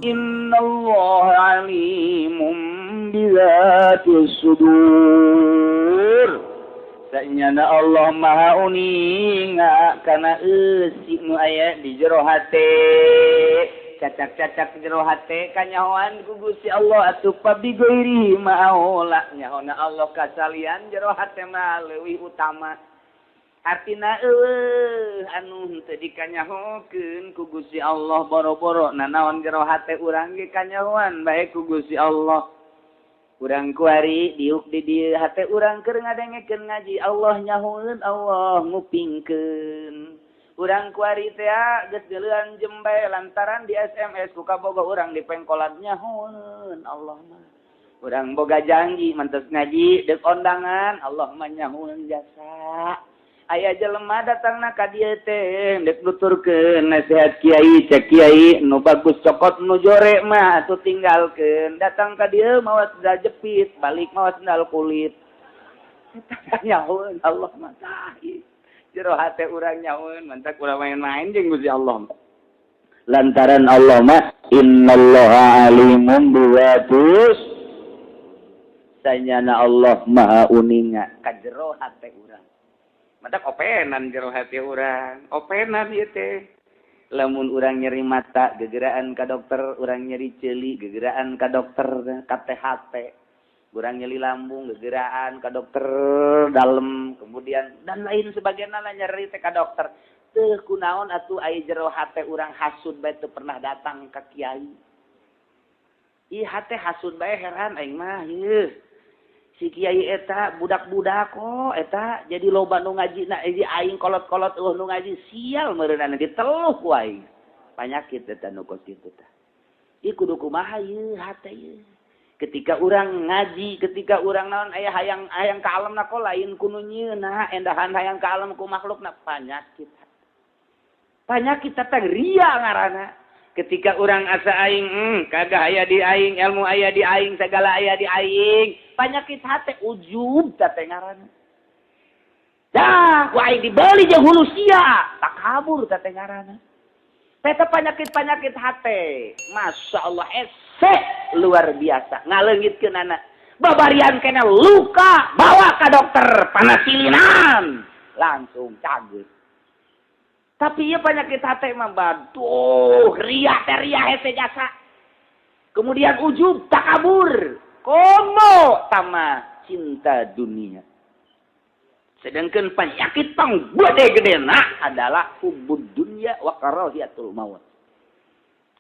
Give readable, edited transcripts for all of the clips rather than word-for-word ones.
Innallaha alimun bizatis sudur. Sanyana Allah maha uninga kana eusi nu aya di jero hate. Cacak-cacak jero hate kanyahoan ku Gusti Allah atuh pabigoiri maola nyahona Allah kasalian jero hate mah leuwih utama. Artina eueuh anu henteu dikanyahokeun ku Gusti Allah boro-boro nanaon jero hate urang ge kanyahoan bae ku Gusti Allah. Urang kuari diuk di dieu hate urang keur ngadengekeun ngaji Allah nyahoeun Allah ngupingkeun. Urang kuari teh geus geuleuan jembe lantaran di SMS ku kabogo urang di pengkolan nyahoeun Allah mah. Urang boga janji mantes ngaji deuk ondangan Allah mah nyahoeun jasa. Aya jelema datangna ka dieu teh deuk nuturkeun nasihat kiai cek kiai nu bagus cokot nu jore mah atuh tinggalkeun datang ka dieu mawa sendal jepit balik mawa sendal kulit. Eta nyahoeun Allah mah tah. Jero hate urang nyahoeun mantak urang main-main jeung Gusti Allah. Lantaran Allah mah innallaha alimun bizatis. Sanyana Allah maha uninga ka jero hate urang. Mantak openan jero hate urang, openan ieu teh. Lamun urang nyeri mata gegeraan ka dokter, urang nyeri ceuli gegeraan ka dokter ka THT. Urang nyeri lambung gegeraan ka dokter dalem, kemudian dan lain sebagainya lah nyeri teh ka dokter. Teu kunaon atuh aya jero hate urang hasud bae teu pernah datang ka kiai. Ih hate hasud bae heran aing mah ieu. Si kiai eta budak-budak kok eta jadi loba nu ngaji na jadi aing kolot-kolot eueuh nu ngaji sial meureunana diteluh ku aing. Panyakit eta nu kos kitu tah. Ih kudu kumaha ieu hate ieu. Ketika urang ngaji, ketika urang naon aya hayang hayang ka alam na kok lain ku nu nyieunna, endahan hayang ka alam ku makhlukna panyakit. Panyakit teh ria ngaranna. Ketika urang asa aing kagak aya di aing, ilmu aya di aing, segala aya di aing, panyakit hate ujub teh ngaranna. Dah, ku aing dibeli jeung hulu sia, takabur teh ngaranna. Eta penyakit-penyakit hate, Masya Allah eseh luar biasa, ngaleungitkeun anak. Babarian kena luka, bawa ke dokter, panasilinan, langsung cageut. Tapi ieu penyakit hate mah baduh, ria teh ria hese jasa. Kemudian ujub, takabur, komo tama cinta dunia. Sedangkan penyakit pang gede-gedena adalah hubbud dunya wa karahiyatul maut.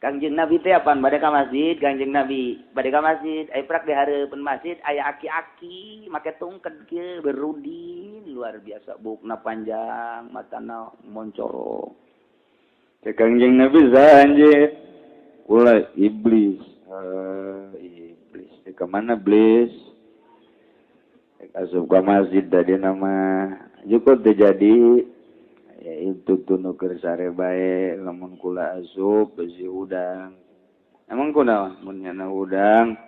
Kangjeng Nabi teh apaan bade ka masjid, Kangjeng Nabi bade ka masjid, aya prak di hareupeun masjid aya aki-aki make tungked kieu berudin luar biasa, buukna panjang, matana moncorong. Cek Kangjeng Nabi saha? Kula iblis. Iblis. Ke mana iblis? Asup ka masjid tadi nama cukup terjadi ya itu tuh nu keur sare bae lamun kula asup besi udang emang kunaon mun nyana udang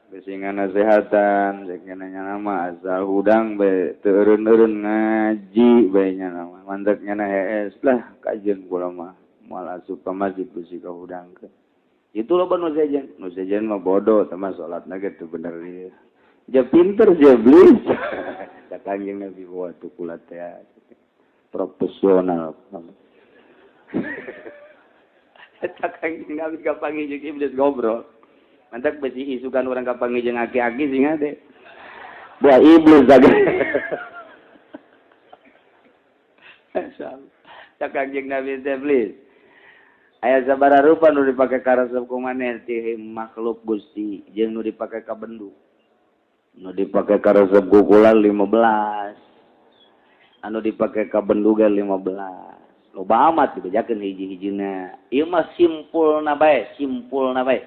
besi nganasehatan cek nyana mah asal udang bae teu eureun-eureun ngaji bae nyana mah mantak nyana hees lah kajeun kula mah moal asup ka masjid besi ka hudangkeun. Itu loba nu sejen, nu sejen mah bodoh sama salatna ge teu bener ieu. Ja pinter sih iblis. Cak Kangjeng Nabi waktu kula teh profesional. Cak Kangjeng Nabi kapanggih jeung iblis ngobrol. Mantak besi isukan urang kapanggih jeung aki-aki sing ade. Buah iblis saja. Cak Kangjeng Nabi teh iblis. Aya sabaraha rupa nu dipake karesep ku maneh ti makhluk Gusti jeung nu dipake ka bendu. Nu dipake karesep ku kula 15. Anu dipake ka bendu ge 15. Loba amat dibejakeun hiji-hijina. Ieu mah simpulna bae, simpulna bae.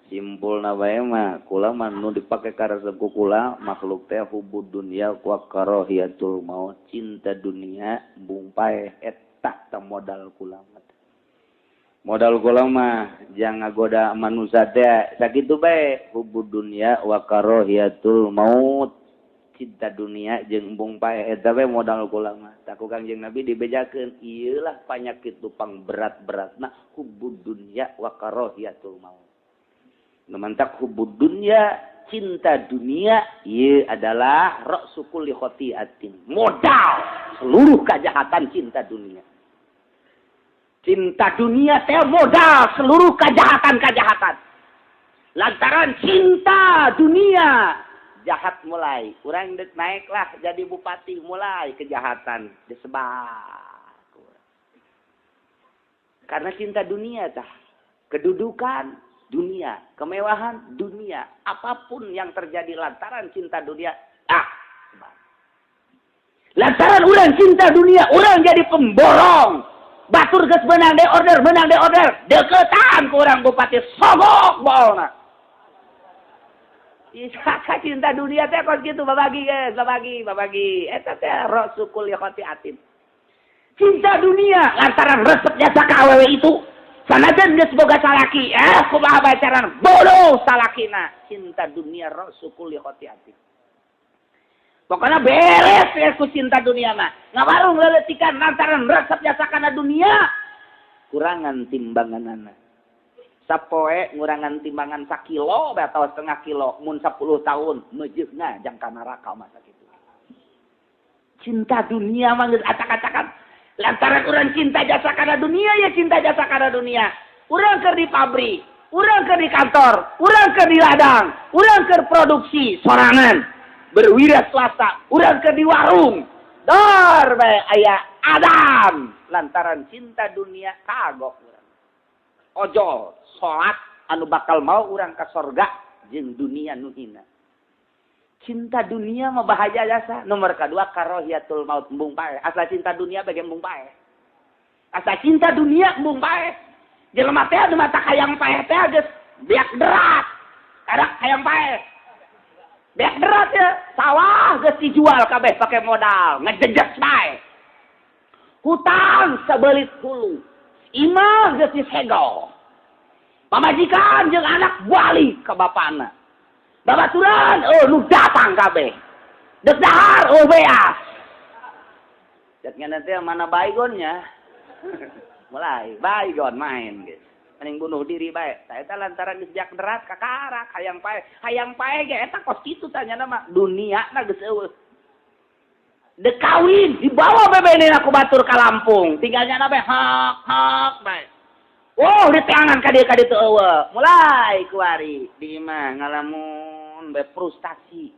Simpulna bae mah kula mah nu dipake karesep ku kula makhluk teh hubud dunya wa karahiyatul maut, cinta dunia embung paeh eta teh modal kula mah. Modal kula mah jangan ngagoda manusia teh sakitu bae hubud dunya wa karahiyatul maut, cinta dunia jeung embung paeh eta bae modal kula mah. Tah ku Kangjeng Nabi dibejakeun ieu lah panyakit tupang berat-beratna hubud dunya wa karahiyatul maut. Nu mantak hubud dunya, cinta dunia ieu adalah ra'su kulli khati'atin, modal seluruh kejahatan. Cinta dunia, cinta dunia teh modal seluruh kejahatan-kejahatan. Lantaran cinta dunia, jahat mulai. Urang dek naiklah jadi bupati, mulai kejahatan disebar karena cinta dunia. Tah, kedudukan dunia, kemewahan dunia, apapun yang terjadi lantaran cinta dunia. Ah, lantaran urang cinta dunia, urang jadi pemborong. Batur geus menang de order, menang de order, deketan ku urang bupati, sogok bolna. Isa cinta dunia teh kos gitu, babagi guys, babagi, babagi. Eta teh ra'su kulli khati'atin. Cinta dunia lantaran resep jasa ka awewe itu. Sanajan geus boga salaki, eh kumaha bacaran bodoh salakina. Cinta dunia ra'su kulli khati'atin. Pokoknya beres ya ku cinta dunia mah. Ngawarung leletikan lantaran resep jasa kana dunia. Kurangan timbanganana. Sapoe ngurangan timbangan sakilo atau setengah kilo mun 10 tahun meujeuhna jang ka neraka masa kitu. Cinta dunia mah geus acak-acakan. Lantaran urang cinta jasa kana dunia, ya cinta jasa kana dunia. Urang keur di pabrik, urang keur di kantor, urang keur di ladang, urang keur produksi sorangan, berwira swasta, urang keur di warung. Dor bae aya Adam, lantaran cinta dunia kagok urang. Ojol salat anu bakal mau urang ka sorga jeung dunia nu hina. Cinta dunia mah bahaya jasa. Nomor kedua, karohiyatul maut, embung paeh. Asal cinta dunia bagian embung paeh. Asal cinta dunia embung paeh. Jelema teh anu mata hayang paeh teh geus beak derat. Karak hayang paeh. Beak derat ya, sawah geus dijual kabeh pakai modal, ngejejes bae. Hutang sabelit hulu. Imah geus disegel. Pamajikan jeung anak balik ke bapana. Babaturan, oh nu datang kabeh. Dek dahar, oh beas. Ceknya nanti mana baygonnya. Mulai baygon main gitu. Mending bunuh diri bae. Saya teh lantaran geus jak derat kakarak hayang paeh. Hayang paeh ge eta kos kitu tanya nama dunia na geus eueuh. Dek kawin dibawa bebene ku batur ka Lampung. Tinggalnya na bae hak hak bae. Oh, diteangan ka dieu ka ditu eueuh. Mulai kuari di imah ngalamun bae, frustasi.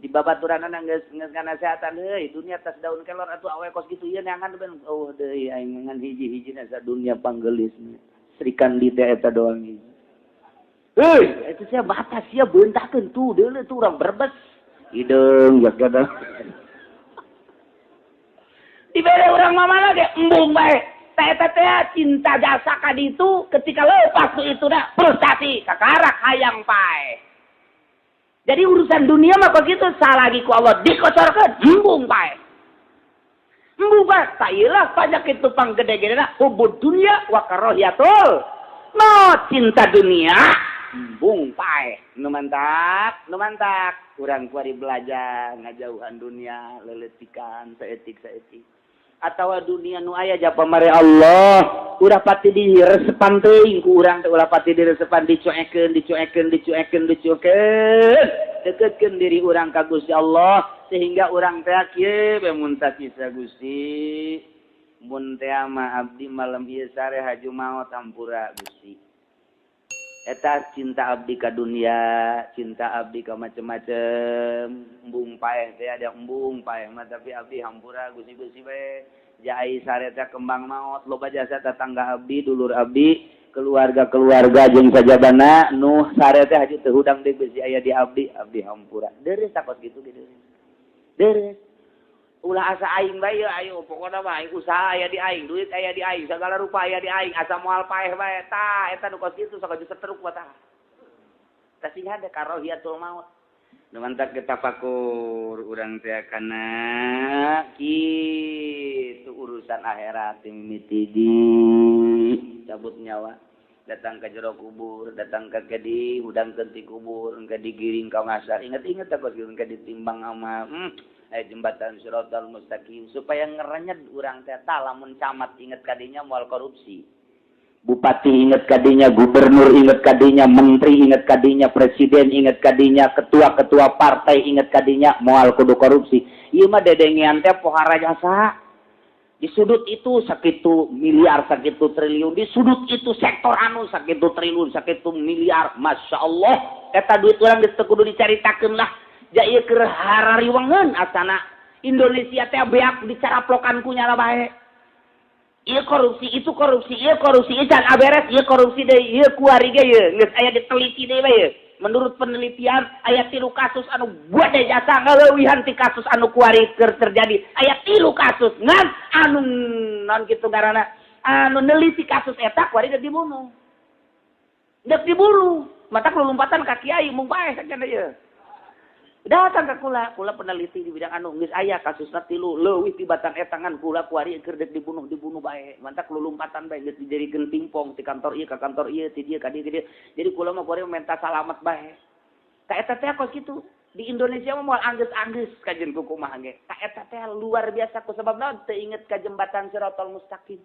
Di babaturanana geus geus nganasehatan, heuy, dunia tas daun kelor atuh, awe kos kitu ieu neangan ben eueuh deui, aing ngan hiji-hijina sa dunia panggelis. Srikandi teh eta doang hiji. Heuy, itu sia batas sia beuntakeun tuh deuleu tuh urang Brebes. Hideung jaga. Dibere urang mah ge embung bae. Teh teh cinta jasa ka ditu, ketika lepas tuh itu dah frustasi kakarak hayang paeh. Jadi urusan dunia mah begitu, salah lagi ku Allah dikocorkeun embung paeh. Embung bae. Tailah pajak itu pang gede-gede hubud dunia wa karohiyatul no, cinta dunia embung paeh. Nu mantak, nu mantak urang kuari belajar ngajauhan dunia leletikan saeutik-saeutik atau dunia nu aya ja pamare Allah ulah pati diresepan teuing ku urang teh, ulah pati diresepan, dicuekeun, dicuekeun, dicuekeun, dicuekeun, deketkeun diri urang ka Gusti Allah sehingga urang teh kieu bae, mun bisa Gusti, mun teh mah abdi malam ieu sare haju maot, hampura Gusti. Eta cinta abdi ka dunia, cinta abdi ka macem-macem, embung paeh teh ada, embung paeh mah, tapi abdi hampura Gusti. Gusti bae jai sare teh kembang maot, loba jasa tetangga abdi, dulur abdi, keluarga-keluarga jeung sajabana nu sare teh haju teu hudang deui, besi aya di abdi, abdi hampura. Deres takot gitu gitu. Deres. Ulah asa aing bae, ayo pokokna mah aing usaha aya di aing, duit aya di aing, segala rupa aya di aing, asa moal paeh bae. Tah, eta nu kos kitu sok setruk mah tah. Tah sing hade karohiyatul maut. Nu mantak tafakur urang teh kana kitu urusan akhirat mimiti di cabut nyawa, datang ke jero kubur, datang ke kedi hudangkeun ti kubur, engke digiring ka ngasar, inget-inget takut engke ditimbang amal, jembatan siratal mustaqim supaya ngerenyet urang teh. Tah, lamun camat inget kadinya moal korupsi. Bupati inget kadinya, gubernur inget kadinya, menteri inget kadinya, presiden inget kadinya, ketua-ketua partai inget kadinya, moal kudu korupsi. Ieu mah dedengean teh pohara jasa. Di sudut itu sakitu miliar, sakitu triliun, di sudut itu sektor anu sakitu triliun, sakitu miliar. Masya Allah, eta duit urang geus teu kudu dicaritakeun lah. Ja ieu keur harariwengeun asana Indonesia teh beak dicaraplokan ku nyala bae. Ieu korupsi, itu korupsi, ieu korupsi, ieu can aberes, ieu korupsi deui, ieu kuari ge ieu geus aya diteliti deui bae. Menurut penelitian aya tilu kasus anu gede jasa ngaleuwihan ti kasus anu kuari keur terjadi. Aya tilu kasus ngan anu non kitu ngaranna anu neliti kasus eta kuari deuk dibunuh. Deuk dibunuh. Matak lompatan ka kiai mung bae sakieu ieu. Datang ke kula, kula peneliti di bidang anu geus aya kasusna tilu leuwih tibatan etangan kula kuari keur deuk dibunuh, dibunuh bae. Mantak lulumpatan bae geus dijadikeun pingpong ti kantor ieu ka kantor ieu, ti dieu ka dieu ka dieu. Jadi kula mah kuari minta salamet bae. Ka eta teh kos kitu. Di Indonesia mah moal anggeus-anggeus kajeun ku kumaha ge. Ka eta teh luar biasa ku sebab naon teu inget ka jembatan Siratal Mustaqim.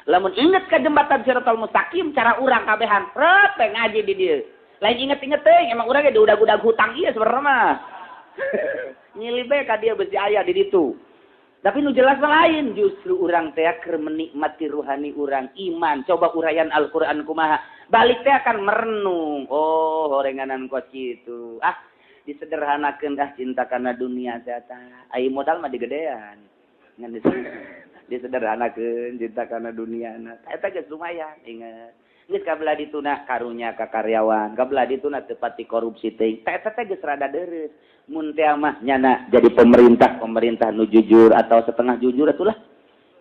Lamun inget ka jembatan Siratal Mustaqim cara urang kabehan rep ngaji di dieu. Lain inget-inget teh, emang urang ge udah-udah hutang ieu sebenarnya mah. Nyilih bae ka dia besi aya di ditu. Tapi nu jelas mah lain, justru urang teh keur menikmati ruhani urang iman. Coba uraian Al-Qur'an kumaha. Balik teh akan merenung. Oh, horenganan kos kitu. Ah, disederhanakeun ah cinta kana dunia teh tah. Ai modal mah digedean. Ngan disederhanakeun cinta kana dunia na. Eta geus lumayan, inget. Geus kabelah dituna karunya ka karyawan, kabelah dituna teu pati korupsi teuing. Tah eta teh geus rada deureuh. Mun teh mah nyana jadi pemerintah, pemerintah nu jujur atau setengah jujur atulah.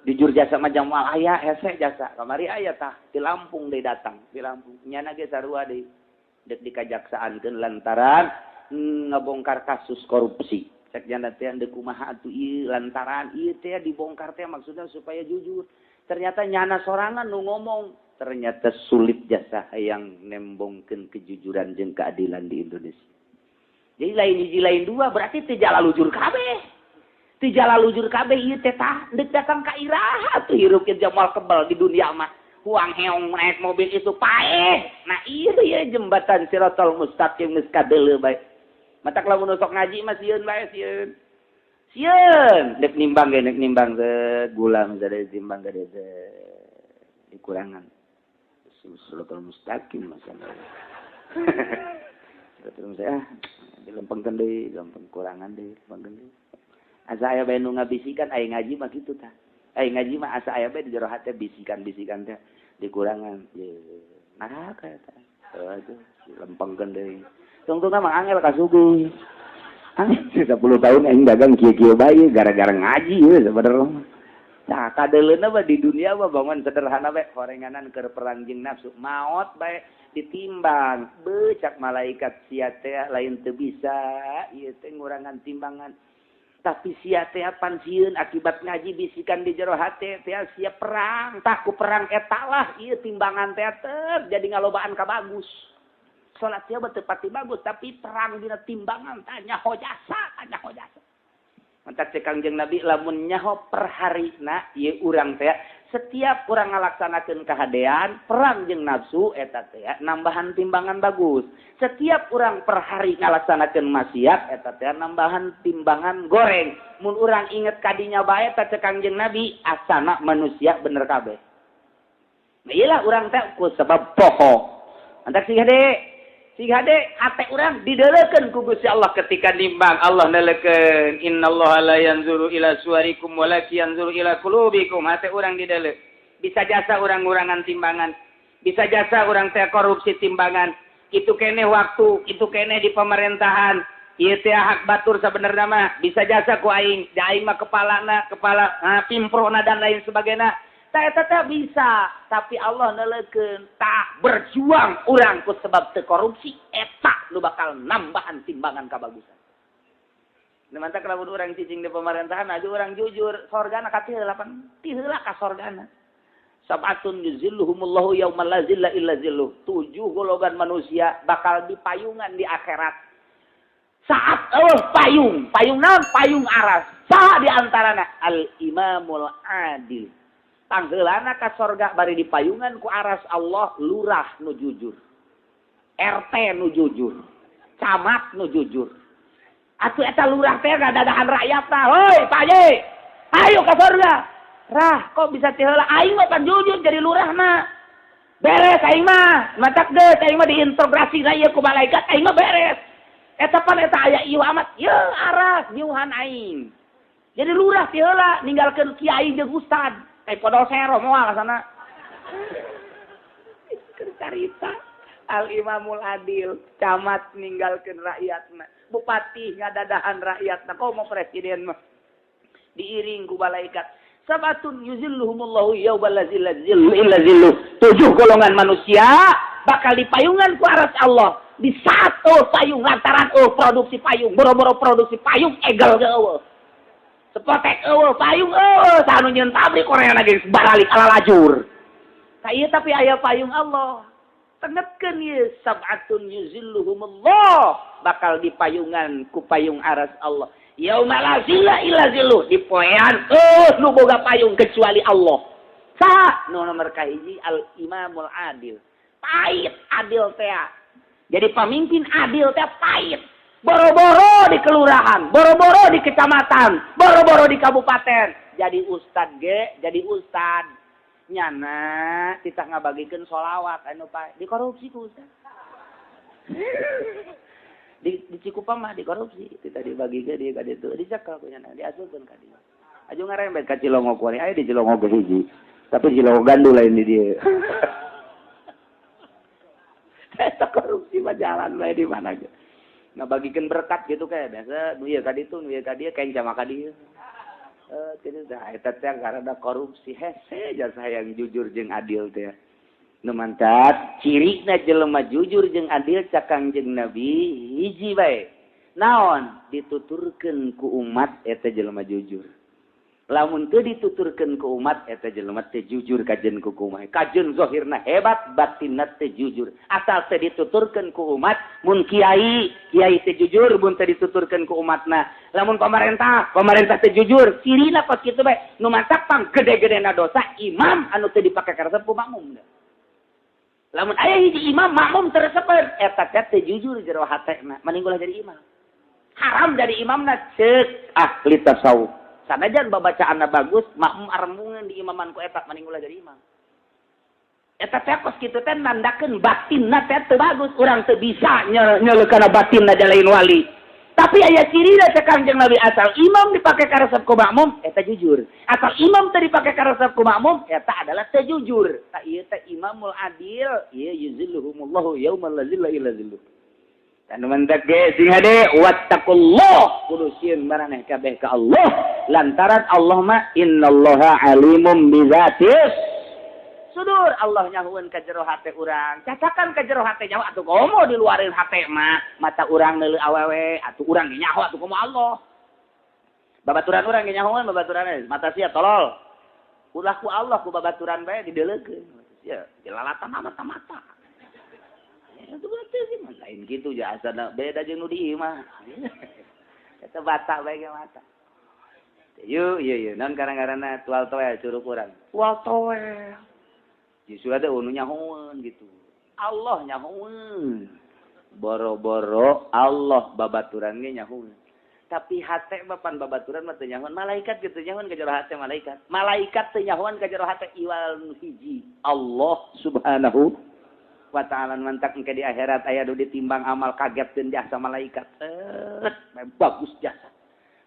Jujur jasa mah jamal aya hese jasa. Kamari aya tah di Lampung deui datang, di Lampung. Nyana ge sarua deui. Dek dikajaksaankeun lantaran ngebongkar kasus korupsi. Cek nyana teh deuk kumaha atuh ieu lantaran ieu teh dibongkar teh maksudnya supaya jujur. Ternyata nyana sorangan nu ngomong, ternyata sulit jasa yang nembongkeun kejujuran jeung keadilan di Indonesia. Jadi lain hiji lain dua berarti teu lalujur kabeh. Teu lalujur kabeh ieu teh tah deuk datang ka iraha tuh hirup ieu jamal kebal di dunia mah. Huang heong naik mobil itu paeh. Nah ieu ieu jembatan Siratal Mustaqim geus kadeuleu bae. Matak lamun sok ngaji mah sieun bae sieun. Sieun dek nimbang ge dek nimbang ze gula misalnya timbang gede ze dikurangan. Siratal Mustaqim masalah. Siratal Mustaqim ah dilempengkeun deui, lempeng kurangan deui, lempengkeun deui. Asa aya bae nu ngabisikan aya ngaji mah kitu tah. Aya ngaji mah asa aya bae di jero hate bisikan-bisikan teh dikurangan. Ye, neraka eta. Aduh, dilempengkeun deui. Tungtungna mah angel ka suguh. Angel 10 tahun aing dagang kieu-kieu bae gara-gara ngaji ye sebenarnya. Nah, kadeuleuna mah di dunia mah bangun sederhana bae, horenganan keur perang jeung nafsu, maot bae ditimbang. Becak malaikat sia teh lain teu bisa, ieu teh ngurangan timbangan. Tapi sia teh pan sieun akibat ngaji bisikan di jero hate teh sia perang, tah ku perang eta lah ieu timbangan teh jadi ngalobaan ka bagus. Salat sia teu pati bagus tapi perang dina timbangan tanya jasa, tanya jasa. Mantak cek Kangjeng Nabi lamun nyaho per harina ieu urang teh setiap urang ngalaksanakeun kahadean perang jeung nafsu eta teh nambahan timbangan bagus. Setiap urang per hari ngalaksanakeun maksiat eta teh nambahan timbangan goreng. Mun urang inget kadinya bae teh cek Kangjeng Nabi asana manusia bener kabeh. Nah iyalah urang teh ku sebab poho. Mantak sih hade sing hade hate urang dideulekeun ku Gusti Allah ketika nimbang Allah neuleukeun innallaha la yanzuru ila suwarikum walakin yanzuru ila qulubikum. Hate urang dideuleu bisa jasa urang-urangan timbangan, bisa jasa urang teh korupsi timbangan itu kene waktu itu kene di pemerintahan ieu teh hak batur sabenerna mah bisa jasa ku aing da aing mah kepalana kepala pimprona dan lain sebagainya. Eta teh bisa, tapi Allah neuleukeun tah berjuang urang ku sebab teu korupsi eta nu bakal nambahan timbangan kabagusan. Nu mantak lamun urang cicing di pemerintahan aja urang jujur, sorgana ka ti heula pan ti heula ka sorgana. Sab'atun yuzilluhumullahu yauma la zilla illa zilluh. 7 golongan manusia bakal dipayungan di akhirat. Saat eueuh payung, payung naon? Payung aras. Saha di antarana? Al imamul adil. Tanggeulana ka sorga bari dipayungan ku aras Allah lurah nu jujur. RT nu jujur. Camat nu jujur. Atuh eta lurah teh ngadadahan rakyat tah. Hoi, Pak Haji. Ayo ka sorga. Rah, kok bisa ti heula aing mah pan jujur jadi lurahna. Beres aing mah, matak geus aing mah diintegrasi na ieu ku malaikat aing mah beres. Eta pan eta aya ieu amat, ye aras nyuhan aing. Jadi lurah ti heula ninggalkeun kiai jeung ustad. Podol sero moal sana. Keur carita Al Imamul Adil, camat ninggalkeun rakyatna, bupati ngadadahan rakyatna, komo presiden mah diiring ku malaikat. Sabatun yuzilluhumullahu yauma la zilla illa zilluh. 7 golongan manusia bakal dipayungan ku aras Allah di saat payung lantaran produksi payung, boro-boro produksi payung egel ge eueuh. Sepotek eueuh payung eueuh sanu nyeun pabrik Korea lagi baralik ala lajur. Ka ieu tapi aya payung Allah. Tengetkeun ieu sab'atun yuzilluhumullah bakal dipayungan ku payung aras Allah. Yauma la zilla illa zilluh di poean nu boga payung kecuali Allah. Saha nu nomor kahiji al imamul adil. Pahit adil teh. Jadi pamimpin adil teh pahit. Boro-boro di kelurahan, boro-boro di kecamatan, boro-boro di kabupaten. Jadi ustad ge, jadi ustad. Nyana titah ngabagikeun sholawat anu pak dikorupsi ku ustad. Di Cikupa mah dikorupsi, titah dibagikeun dia ka ditu, dicekel ku nyana, diasupkeun ka dieu. Aju ngarembet ka Cilongo kuari, aya di Cilongo ge hiji. Tapi Cilongo gandul lain di dieu. Eta korupsi mah jalan bae di mana ge. Ngabagikeun berkat gitu kayak biasa nu ieu ka ditu nu ieu ka dieu kenca mah ka dieu. Kitu tah eta teh karena korupsi hese jasa yang jujur jeung adil teh. Nu mantap cirina jelema jujur jeung adil cak Kangjeng Nabi hiji bae. Naon dituturkeun ku umat eta jelema jujur. Lamun teu dituturkeun ku umat eta jelema teu jujur kajen ku kumaha. Kajen zahirna hebat batinna teu jujur. Asal teu dituturkeun ku umat mun kiai kiai teu jujur mun teu dituturkeun ku umatna. Lamun pamarentah pamarentah teu jujur cirina kos kitu bae. Nu mantak pang gede-gedena dosa imam anu teu dipake karesep ku makmum. Lamun aya hiji imam makmum teu resepeun eta teh teu jujur jero hatena mending ulah jadi imam. Haram jadi imamna ceuk ahli tasawuf. Sanajan babacaanna bagus, makmum arembungan di imaman ku eta mending ulah jadi imam. Eta teh kos kitu teh nandakeun batinna teh teu bagus, urang teu bisa nyeuleukana batinna da lain wali. Tapi aya cirina cek Kangjeng Nabi asal imam dipake karesep ku makmum eta jujur. Asal imam teu dipake karesep ku makmum eta adalah teu jujur. Ta ieu teh imamul adil, ieu yuzilluhumullahu yauma la zilla illa zilluh. Anu mantak ge sing hade wattaqullah kudu sieun maraneh kabeh ka Allah lantaran Allah mah innallaha alimum bizatis sudur. Allah nyahueun ka jero hate urang, cacakan ka jero hate nyaho atuh komo diluareun hate mah mata urang neuleuh awewe atuh urang ge nyaho atuh komo Allah. Babaturan urang ge nyahoeun babaturan mata sia tolol. Ulah ku Allah ku babaturan bae dideleukeun. Sia dilalatan mata-mata. Itu berarti sih mah lain gitu ya asana beda jeung nu di imah. Eta bata bae ge mata. Yuk, iya iya, non karang-karana tual toel curug urang. Tual toel. Justru ada unu nyahoeun gitu. Allah nyahoeun. Boro-boro Allah babaturan ge nyahoeun. Tapi hate mah pan babaturan mah teu nyahoeun. Malaikat gitu nyahoeun ka jero hate malaikat. Malaikat teu nyahoeun ka jero hate iwal nu hiji. Allah Subhanahu wa ta'ala mantak engke di akhirat aya nu ditimbang amal kagetkeun jasa malaikat. Bagus jasa.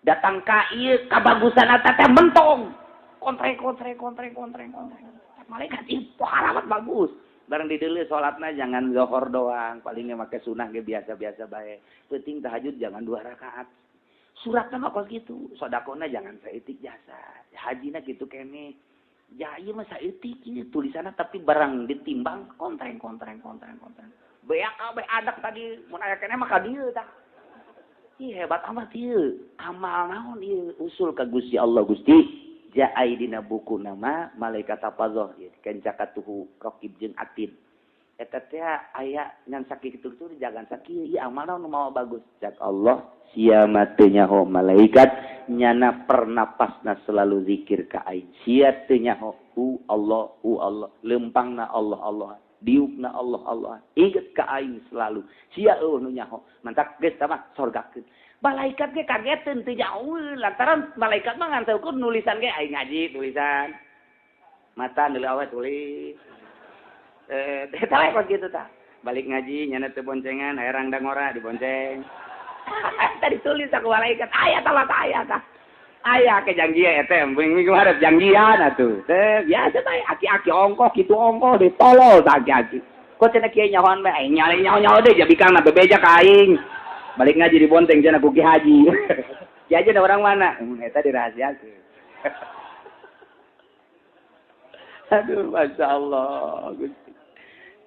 Datang ka ieu kabagusan eta teh mentong. Kontreng kontreng kontreng kontreng kontreng. Malaikat ieu poharamat bagus. Barang dideuleu salatna jangan zuhur doang, palingnya make sunah ge biasa-biasa bae. Penting tahajud jangan 2 rakaat. Suratna mah kos kitu, sedekahna jangan saeutik jasa. Hajina kitu keneh. Ya ieu mah saeutik ieu tulisanna tapi barang ditimbang kontreng kontreng kontreng kontreng. Beak kabeh adak tadi mun aya keneh mah ka dieu tah. Ih hebat amat ieu. Amal naon ieu usul ka Gusti Allah Gusti. Jaai dina buku nama malaikat hafazah ieu kencakatuhu raqib jeung atid. Eta teh aya ngan sakitu kitu jangan sakieu ieu amal naon nu mawa bagus. Cak Allah sia mah teu nyaho malaikat Nyana pernapasna selalu zikir ka aing. Sia teu nyaho hu Allah hu Allah, lempangna Allah Allah, diukna Allah Allah, inget ka aing selalu. Sia eueuh nu nyaho, mantak geus tah mah sorgakeun. Malaikat ge kageteun teu jauh lantaran malaikat mah ngan saukur nulisan ge aing ngaji tulisan. Mata ndeuleu awe tulis. Eta we kos kitu tah. Balik ngaji nyana teu boncengan, hayang dangora dibonceng. Tadi tulis aku malaikat, aya tah mata aya tah. Aya ke janggia eta minggu harap janggian atuh. Teh biasa bae aki-aki ongkoh kitu ongkoh ditolol tah aki-aki. Kok cenah kiai nyahoan bae aing nyale nyaho-nyaho deui jabikangna bebeja ka aing. Balik ngaji dibonteng cenah ku Ki Haji. Ki Haji da orang mana? Eta dirahasiakeun. Aduh, Masya Allah. Gusti.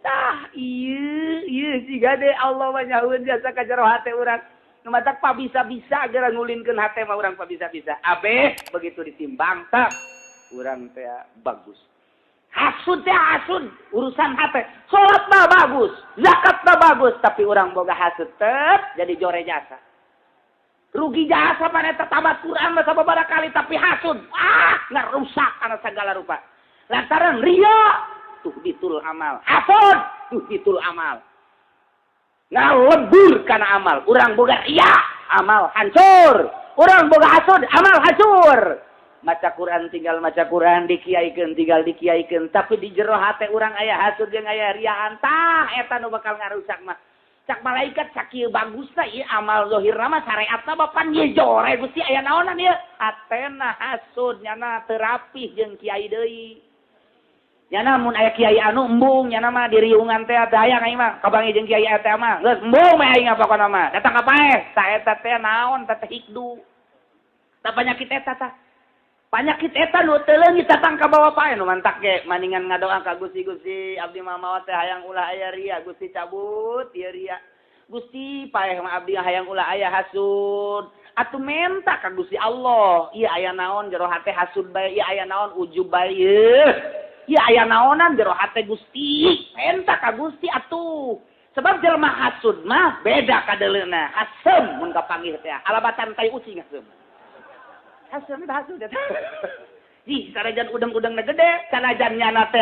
Tah, ieu, ieu siga deh Allah mah nyahueun jasa ka jero hate urang. Nu matak pabisa-bisa geura ngulinkeun hate mah urang pabisa-bisa. Abeh begitu ditimbang tak urang teh bagus. Hasud teh hasud urusan hate. Salat mah bagus, zakat mah bagus, tapi urang boga hasud teh jadi jore jasa. Rugi jasa pan eta tamat Quran mah sababaraha kali tapi hasud. Ah, ngarusak kana segala rupa. Lantaran ria tuh ditul amal, hasud tuh ditul amal, ngalebur kana amal. Urang boga ria amal hancur, urang boga hasud amal hancur. Maca Quran tinggal maca Quran, dikiaikeun tinggal dikiaikeun, tapi di jero hate urang aya hasud jeung aya riaan. Tah eta nu bakal ngarusak mah. Cak malaikat sakieu bagusna ieu amal zahirna mah syariatna bapan ieu jore Gusti aya naonan ieu. Hatena hasud nyana teu rapih jeung kiai deui. Nyana mun aya kiai anu embung nyana mah diriungan teh teh hayang aing mah kabangi jeung kiai eta mah geus embung mah aing pokona mah datang ka paeh tah eta teh naon teh hikdu tah penyakit eta tah penyakit eta nu teu leungit datang ka bawa paeh nu mantak ge maningan ngadoa ka Gusti Gusti abdi mah maot teh hayang ulah aya ria Gusti cabut ieu ria Gusti paeh mah abdi hayang ulah aya hasud atuh menta ka Gusti Allah ieu aya naon jero hate hasud bae ieu aya naon ujub bae ieu ya aya naonan jero hate Gusti menta ka Gusti atuh sebab jelema hasud mah beda kadeleuna hasem mun kapanggih teh alabatan tai ucing hasem hasem teh hasud eta ih sanajan udeng-udengna gede sanajan nyana teh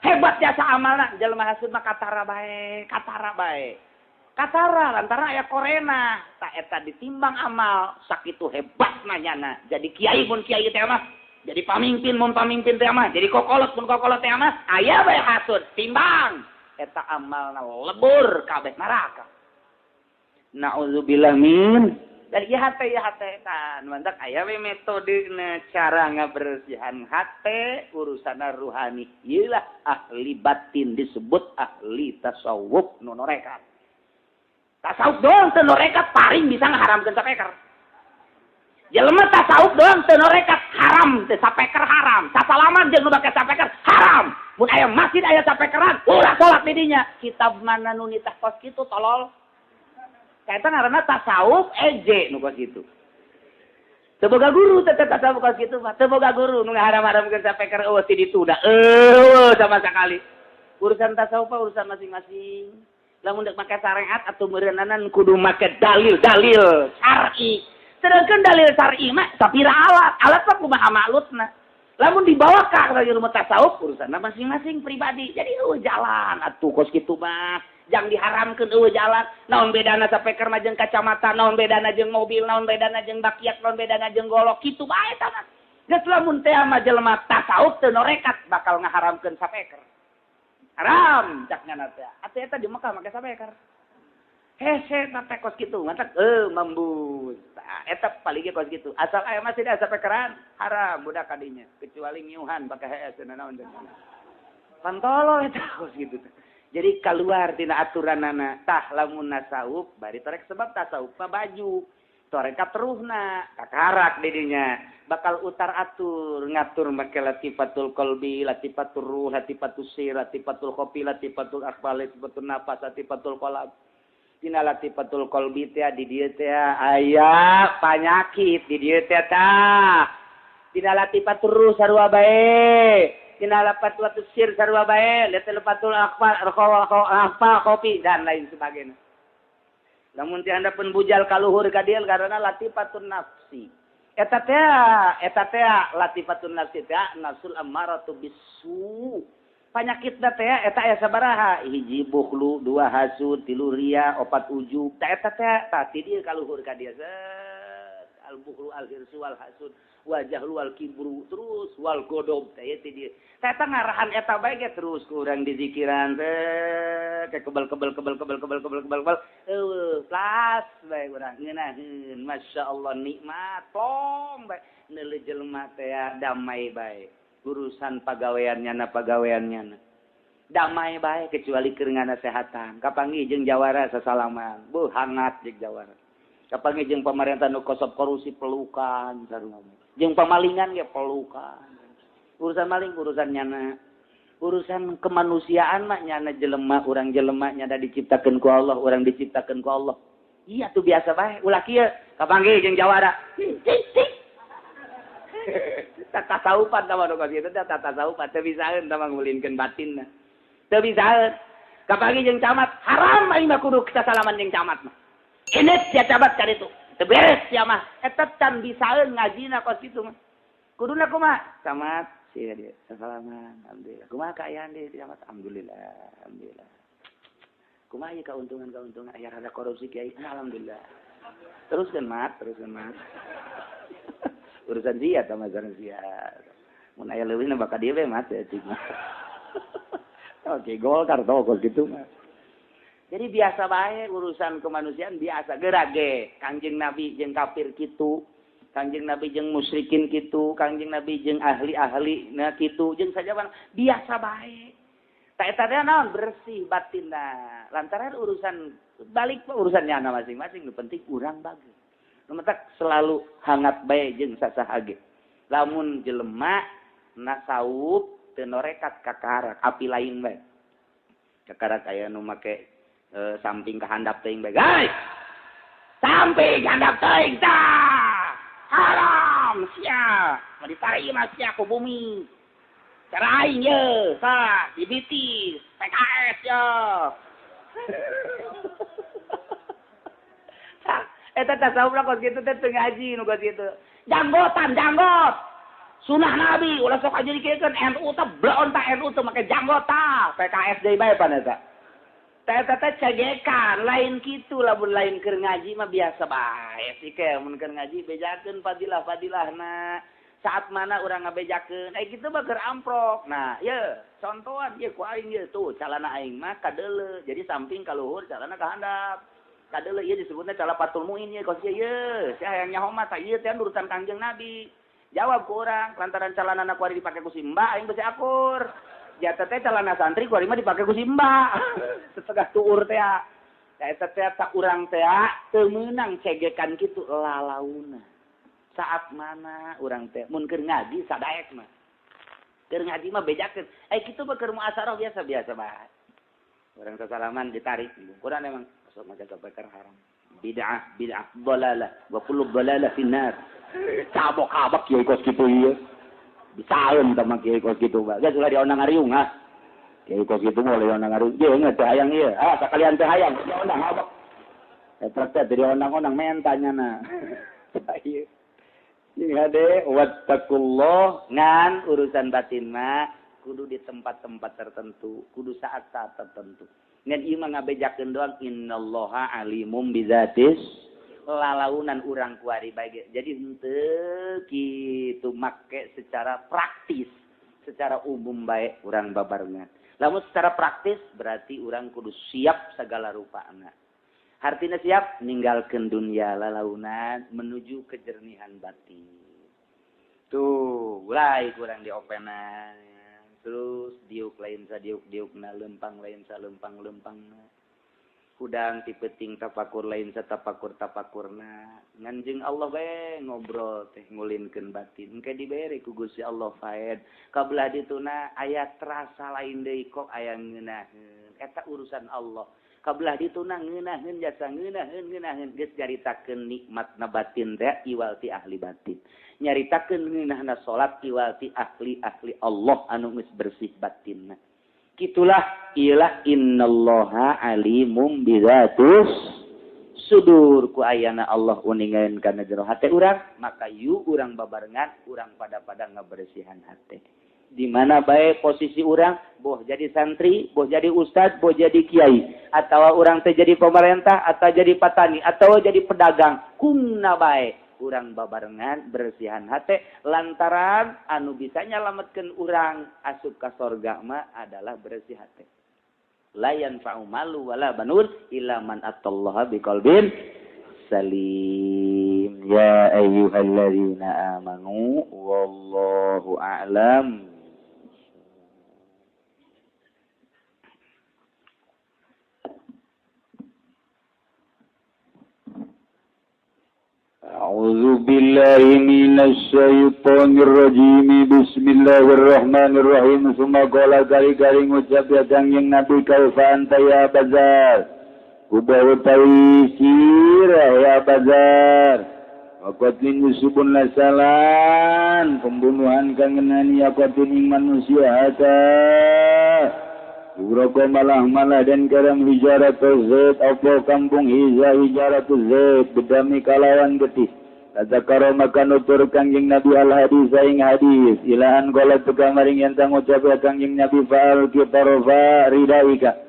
hebat jasa amalna jelema hasud mah katara bae katara bae katara lantaran aya korena tah eta ditimbang amal sakitu hebatna nyana jadi kiai mun kiai teh mah jadi pamimpin mun pamimpin teh mah, jadi kokolot mun kokolot teh mah, aya bae hasud timbang eta amalna lebur kabeh neraka. Nauzubillah min dari ieu hate tan mantak aya we metodena cara ngabersihan hate urusanna ruhani. Ieu lah ahli batin disebut ahli tasawuf nu norekat. Tasawuf doang teu norekat paling bisa ngaharamkeun sapeker. Jelema tasawuf doang teu norekat haram teu sapeker haram. Sasalaman jeung nu bake sapeker haram. Mun aya masjid aya sapekeran ulah salat di dinya. Kitab mana nu nitah kos kitu tolol. Eta ngaranna tasawuf eje nu kos kitu. Teu boga guru teh tasawuf kos kitu mah. Teu boga guru nu ngaharam-haramkeun sapeker eueuh ti ditu da eueuh sama sakali. Urusan tasawuf mah urusan masing-masing. Lamun deuk make syariat atuh meureunanan kudu make dalil-dalil syar'i. Sedangkan dalil syar'i mah sapira alat, alat mah kumaha maklutna. Lamun dibawa ka ilmu tasawuf urusanna masing-masing pribadi. Jadi eueuh jalan atuh kos kitu mah. Jang diharamkeun eueuh jalan. Naon bedana sapeker mah jeung kacamata, naon bedana jeung mobil, naon bedana jeung bakiak, naon bedana jeung golok kitu bae eta mah. Geus lamun teh mah jelema tasawuf teu norekat bakal ngaharamkeun sapeker. Haram cak nyana teh. Atuh eta di Mekah make sapeker. Hese teh kos kitu mantak mambus. Tah eta paling ge kos kitu. Asal aya masih da sapekeran haram budak kadinya kecuali ngiuhan baka hees naon teh. Pantolol eta kos kitu teh. Jadi keluar tina aturanana tah lamun nasawuf bari torek sebab tasawuf mah baju. Torek terusna kakarak didinya bakal utar atur ngatur make latifatul qalbi, latifatul ruh, latifatul sir, latifatul khofi, latifatul akhbar, latifatul nafas, latifatul qalb. Dina latifatul qalbi teh di dieu teh aya panyakit di dieu teh tah. Dina latifatul ruh sarua bae. Dina latifatul sir sarua bae, latifatul akhbar, akhbar khofi dan lain sebagainya. Lamun teh anda pun bujal kaluhur ka dieu karena latifatun nafsi. Eta teh latifatun nafsi teh nafsul ammaratu bisu. Panyakit teh eta aya sabaraha? Hiji bukhlu, dua hasud, tilu riya, opat ujub. Ta eta teh tah ti dieu kaluhur ka dieu. Al bukhlu al hirsu wal hasud wal jahlu wal kibru terus wal godob teh ti dieu. Ta eta ngarahan eta bae ge terus ku urang dizikiran teh ke kebel kebel kebel kebel kebel kebel kebel kebel eueuh plas bae urang ngeunaheun masyaallah nikmat plong bae neuleuh jelema teh damai bae. Urusan pagaweannya na pagaweannya na damai bae kecuali keur nganasehatan kapanggih jeung jawara sasalaman beuh hangat jeung jawara kapanggih jeung pamarentah nu kosop korupsi pelukan sarua jeung pamalingan ge pelukan urusan maling urusan nyana urusan kemanusiaan mah nyana jelema urang jelema nyana diciptakeun ku Allah urang diciptakeun ku Allah iya tuh biasa bae ulah kieu kapanggih jeung jawara tasawufan tah mah kitu teh tasawufan teu bisaeun tah mah ngulinkeun batinna teu bisaeun kapanggih jeung camat haram aing mah kudu sasalaman jeung camat mah inet sia camat ka ditu teu beres sia mah eta can bisaeun ngajina kos kitu mah kuduna kumaha camat sia dieu sasalaman alhamdulillah kumaha kaayaan di camat alhamdulillah alhamdulillah kumaha ieu kauntungan-kauntungan aya rada korupsi kiai alhamdulillah teruskeun mat urusan dia sama urusan dia mun aya leuwihna bakal dieu we mat cik mah. Oke, Golkar tau kos gitu mah. Jadi biasa bae urusan kemanusiaan biasa gerak ge. Kangjeng Nabi jeung kafir kitu, Kangjeng Nabi jeung musyrikin kitu, Kangjeng Nabi jeung ahli-ahli na kitu jeung sajaban biasa bae. Ta eta teh naon bersih batinna. Lantaran urusan balik urusan nyana masing-masing nu penting urang bagi. Nu matak selalu hangat bae jeung sasaha ge. Lamun jelema nasawuf teu norekat kakarak api lain bae. Kakarak aya nu make samping ka handap teuing bae. Hei! Samping handap teuing tah. Haram sia. Mah ditarima sia ku bumi. Cara aing ye, tah dibitis PKS ye. Eta tasawuf lah kos kitu teh teu ngaji nu kos kitu. Janggotan janggot. Sunah Nabi ulah sok aja dikiekeun NU teh bleon tah NU teh make janggot tah. PKS deui bae pan eta. Teh eta teh cegekan lain kitu lamun lain keur ngaji mah biasa bae sih ke mun keur ngaji bejakeun fadilah-fadilahna. Saat mana urang ngabejakeun eh kitu mah keur amprok. Nah, ye contohan ye ku aing ye tuh calana aing mah kadeuleu. Jadi samping ka luhur calana ka handap. Kadeuleu ieu disebutna calapatul muin ieu kos ieu sia hayang nyaho mah tah ieu teh urusan Kangjeng Nabi. Jawab ku urang lantaran calanana kuari dipake ku si Mbak aing besi akur. Jata teh calana santri kuari mah dipake ku si Mbak. Setengah tuur teh. Da eta teh tak urang teh teu meunang cegekan kitu lalauna. Saat mana urang teh mun keur ngaji sadaek mah. Keur ngaji mah bejakeun. Eh kitu mah keur muasarah biasa-biasa bae. Urang sasalaman ditarik bungkuran emang sok maca kebakar haram. Bid'ah, bid'ah, dhalalah, wa kullu dhalalah finnar. Cabok-cabok kiai kos kitu ieu. Bisaeun tah mah kiai kos kitu mah. Geus ulah diondang ngariung ah. Kiai kos kitu mah ulah diondang ngariung. Ieu teu hayang ieu. Ah sakalian teu hayang diondang abok. Eta teh diondang-ondang mentanya na. Ieu. Ini hade wattaqullah ngan urusan batin mah kudu di tempat-tempat tertentu, kudu saat-saat tertentu. Ngan ieu mah ngabejakeun doang innallaha alimum bizatis lalaunan urang kuari bae. Jadi henteu kitu make secara praktis, secara umum bae urang babarengan. Lamun secara praktis berarti urang kudu siap segala rupana. Artinya siap ninggalkeun dunia lalaunan menuju kejernihan batin. Tuh, mulai kurang diopenan. Terus diuk lain sa diuk-diukna, lempang lain sa lempang-lempangna. Hudang ti peuting tapakur lain sa tapakur-tapakurna. Ngan jeung Allah bae ngobrol teh ngulinkeun batin. Engke dibere ku Gusti Allah faed. Kabelah dituna aya terasa lain deui kok aya ngeunaheun. Eta urusan Allah. Kabelah dituna ngeunaheun jasa ngeunaheun ngeunaheun geus nyaritakeun nikmatna batin teh iwal ti ahli batin. Nyaritakeun ngeunahna salat iwal ti ahli-ahli Allah anu geus bersih batinna. Kitulah ialah innallaha alimum bizatus Sudur ku ayana Allah uningaeun kana jero hate urang, maka yu urang babarengan urang pada-pada ngabersihan hate. Di mana bae posisi urang, boh jadi santri, boh jadi ustad, boh jadi kiai, atau urang teh jadi pemerintah, atau jadi petani, atau jadi pedagang, kumna bae urang babarengan bersihan hate lantaran anu bisa nyalametkeun urang asup ka sorga mah adalah bersih hate. La yanfa'u malu wala banun illa man atallaha biqalbin salim. Ya ayyuhalladzina amanu wallahu a'lam. A'udzu billahi minasy syaithanir rajim. Bismillahirrahmanirrahim. Suma qala kali-kali ngucap ya Kangjeng Nabi kaifa anta ya Bazar. Ubah utawi sirah ya Bazar. Waqatin yusubun lasalan pembunuhan kang ngenani yaqatin ing manusia hata. Uroko malah-malah dan karam hijaratul zaid apa kampung hijaratul zaid bedami kalawan getih. Tadzakara maka nutur Kangjeng Nabi al hadis ing hadis ilahan qala tukang maring yen tang ucap Kangjeng Nabi fa'al kitarfa ridaika.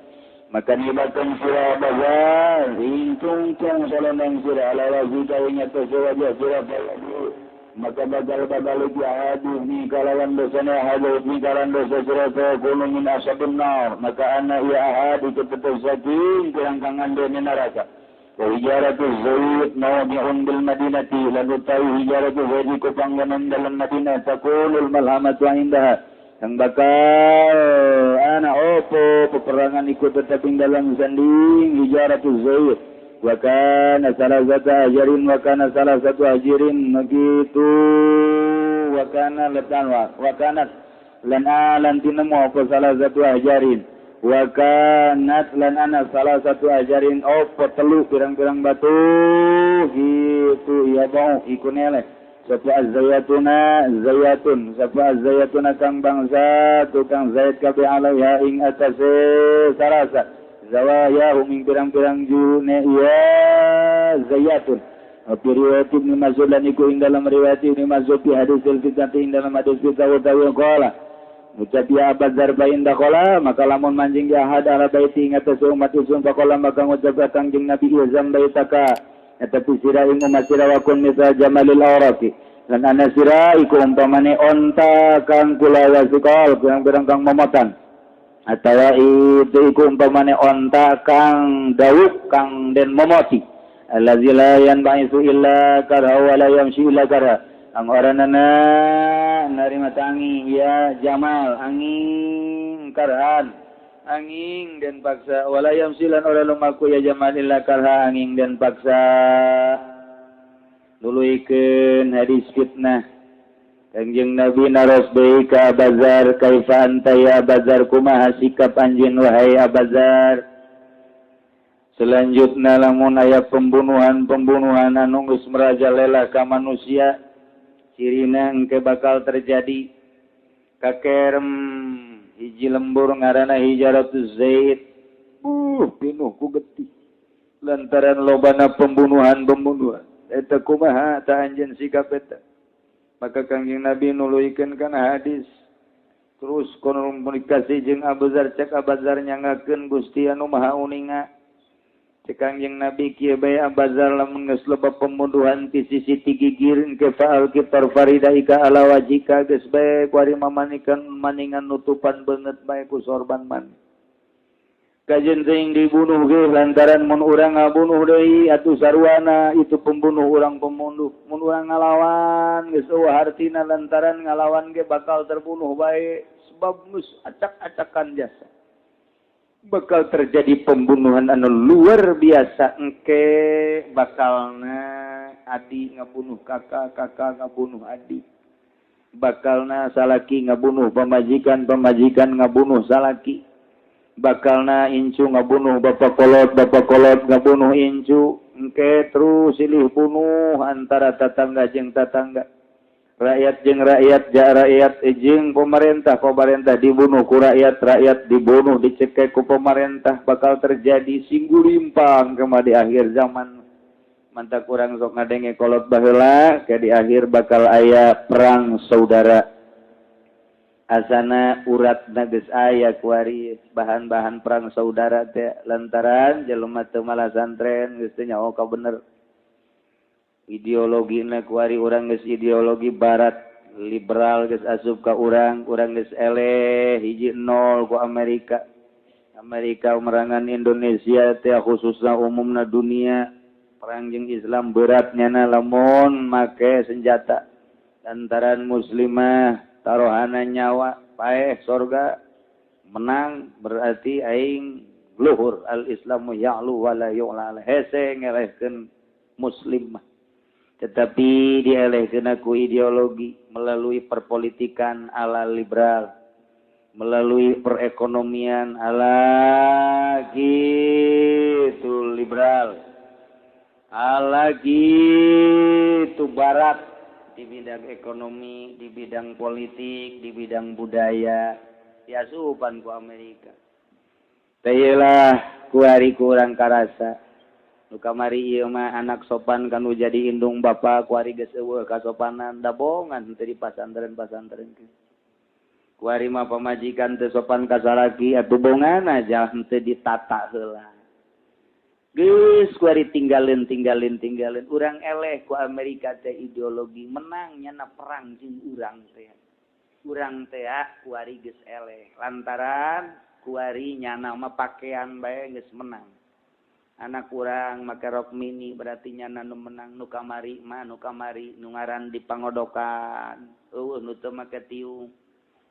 Maka nibakan sira bazar ingtung-tung salonang sira ala wajika ing atas wajah sira maka bakal-bakal iki hadis ni kalawan dosana hadis ni kalawan dosa sira kono min ashabun nar maka ana ya ahad iku tetep saking kurang kang andene neraka. Wa hijaratu zaid mawdi'un bil madinati lan utawi hijaratu zaid iku panggonan dalam Madinah taqulul malhamatu indaha kang bakal ana opo peperangan iku tetep ing dalam sanding hijaratu zaid. Wa kana salah satu ajarin wa kana salah satu ajirin begitu wa kana letan wa kana lan alan tinemu apa salah satu ajarin wa kanat lan ana salah satu ajarin apa telu pirang-pirang batu gitu ya bau iku neleh sapa azzayatuna zayatun sapa azzayatuna kang bangsa tukang zayat kabeh alaiha ing atase sarasa zawaya huming pirang-pirang june ya zayatun. Fi riwayat Ibnu Mas'ud lan iku ing dalam riwayat Ibnu Mas'ud fi hadis fitnah ing dalam hadis fitnah utawi qala ucap ya Abazar bain daqala maka lamun manjing ya ahad ala baiti ing atas umat usun faqala maka ngucap Kangjeng Nabi izam baitaka eta sira ing umat sira wa kun misal jamalil awraqi lan ana sira iku umpamane onta kang kula wasikal pirang-pirang kang momotan atawa itu iku umpamane onta kang dawuk kang den momoti allazi la yanba'isu illa karha wa la yamshi illa karha ang oranana narima tangi ya jamal angin karhan angin den paksa wa la yamshi lan ora lumaku ya jamal illa karha angin den paksa. Nuluikeun hadis fitnah Kangjeng Nabi naros deui ka Abazar kaifa anta ya Abazar kumaha sikap anjeun wahai Abazar. Selanjutna lamun aya pembunuhan-pembunuhan anu geus merajalela ka manusia cirina engke bakal terjadi kakerem hiji lembur ngaranna hijaratuz zaid pinuh ku getih lantaran lobana pembunuhan-pembunuhan eta kumaha ta anjeun sikap eta. Maka Kangjeng Nabi nuluikeun kana hadis terus komunikasi jeung Abu Dzar cek Abu Dzar nyangakeun Gusti anu Maha Uninga. Cek Kangjeng Nabi kieu bae Abu Dzar lamun geus loba pembunuhan ti sisi ti gigir ke faal kitar faridaika ala wajika geus bae kuari mamanikan maningan nutupan beungeut bae ku sorban man. Kajen teuing dibunuh ge lantaran mun urang ngabunuh deui atuh sarwana itu pembunuh urang pembunuh mun urang ngalawan geus eueuh hartina lantaran ngalawan ge bakal terbunuh bae sebab geus acak-acakan jasa bakal terjadi pembunuhan anu luar biasa engke bakalna adi ngabunuh kakak, kakak ngabunuh adi bakalna salaki ngabunuh pamajikan, pamajikan ngabunuh salaki bakalna incu ngabunuh bapak kolot ngabunuh incu engke terus silih bunuh antara tetangga jeung tetangga rakyat jeung rakyat ja rakyat jeung pemerintah pemerintah dibunuh ku rakyat rakyat dibunuh dicekek ku pemerintah bakal terjadi singgulimpang kemah di akhir zaman. Mantak kurang sok ngadenge kolot baheula ke di akhir bakal aya perang saudara. Asana urat geus aya kuari bahan-bahan perang saudara teh lantaran jelema teu malasantren geus teu nyaho ka bener. Ideologina kuari urang geus ideologi barat liberal geus asup ka urang, urang geus eleh hiji nol ku Amerika. Amerika merangan Indonesia teh, khususnya umumna dunia, perang jeung Islam berat nyana lamun make senjata, lantaran muslimah taruhana nyawa, paeh sorga, menang berarti aing luhur. Al islamu ya'lu wala yu'la, hese ngelehkeun muslimah, tetapi dielehkeun ku ideologi melalui perpolitikan ala liberal, melalui perekonomian ala gitu liberal, ala gitu barat, di bidang ekonomi, di bidang politik, di bidang budaya, diasupan ku Amerika. Lah kuari kurang karasa. Nu kamari ieu mah anak sopan kanu jadi indung bapa, kuari geus euweuh kasopanan, da bongan teu di pasantren-pasantren. Kuari mah pamajikan teu sopan ka salaki, atuh bongan aja henteu ditata heula. Geus kuari tinggalin, tinggalin, tinggalin. Urang eleh ku Amerika teh, ideologi menang nyana perang jeung urang teh. Urang teh kuari geus eleh lantaran kuari nyana mah pakaian bae geus menang. Anak kurang make rok mini berarti nyana nu menang. Nu kamari mah, nu kamari nu ngaran di pangodokan euweuh nu teu make tiung,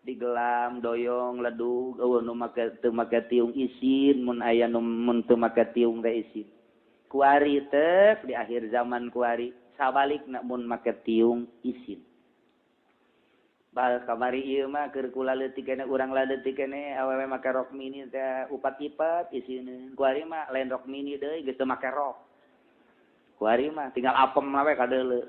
digelam doyong ledug, euweuh nu make teu make tiung, isin mun aya nu mun teu make tiung teh isin. Kuari teh di akhir zaman kuari sabalikna, mun make tiung isin. Bal kamari ieu mah keur kula leutik keneh, urang leutik keneh, awewe make rok mini teh upat-ipat isineun. Kuari mah lain rok mini deui, geus teu make rok. Kuari mah tinggal apem we kadeuleu.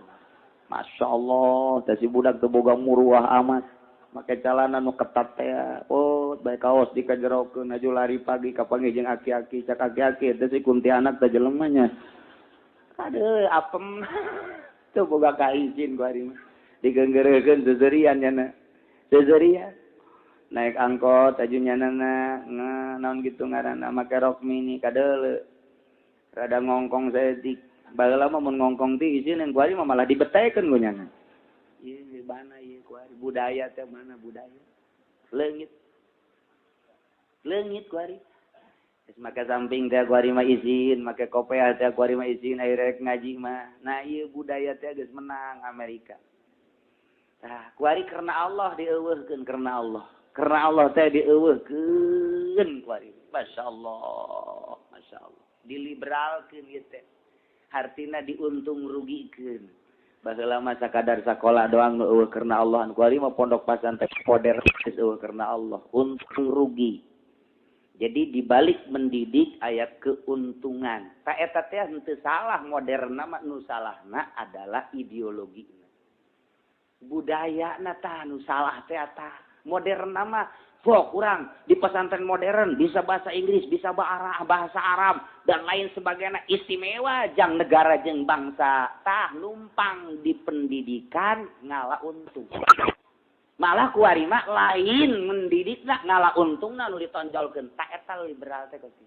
Masya Allah, teh si budak teu boga muruah amat. Make calana nu ketat teh, oh bae kaos dikajerokeun, aju lari pagi kapanggih jeung aki-aki, cak aki-aki teh si kuntianak teh jelema nya. Aduh, apem. Teu boga kaizin kuari mah. Digenggeurekeun seuseurian nyana. Seuseurian. Naik angkot aju nyana naon gitu ngaranna, make rok mini kadeuleu. Rada ngongkong saeutik. Baheula mah mun ngongkong ti isin, yang kuari mah malah dibetekeun ku nyana. Ieu mana ieu kuari budaya teh, mana budaya? Leungit. Leungit kuari. Geus make samping teh kuari mah izin, make kopea teh kuari mah izin, aya rek ngaji mah. Nah, ieu budaya teh geus menang Amerika. Tah, kuari karena Allah dieuweuhkeun, karena Allah. Karena Allah teh dieuweuhkeun kuari. Masya Allah, Masya Allah. Diliberalkeun ieu teh. Hartina diuntung rugikeun. Baheula mah sakadar sakola doang nu euweuh karena Allah, kuari mah pondok pasantren poder geus euweuh karena Allah, untung rugi. Jadi dibalik mendidik aya keuntungan. Ta eta teh henteu salah modern mah, nu salahna adalah ideologi. Budaya na tah nu salah teh tah. Modern mah kok kurang di pesantren modern bisa bahasa Inggris, bisa bahasa Arab dan lain sebagainya, istimewa jang negara jeung bangsa. Tah, numpang di pendidikan ngala untung. Malah kuari mah lain mendidikna, ngala untungna nu ditonjolkeun. Ta eta liberal teh kitu.